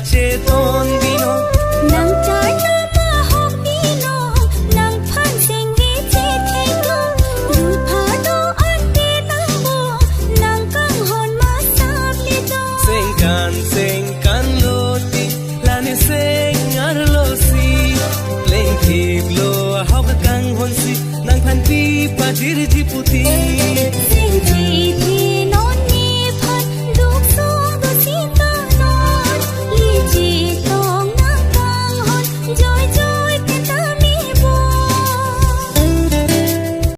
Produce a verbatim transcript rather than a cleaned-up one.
Cheton binong. Nang charna mahok binong, nang phan singvi chethek long, rupa do ante nang bo, nang kanghon masap le do. Sengkan se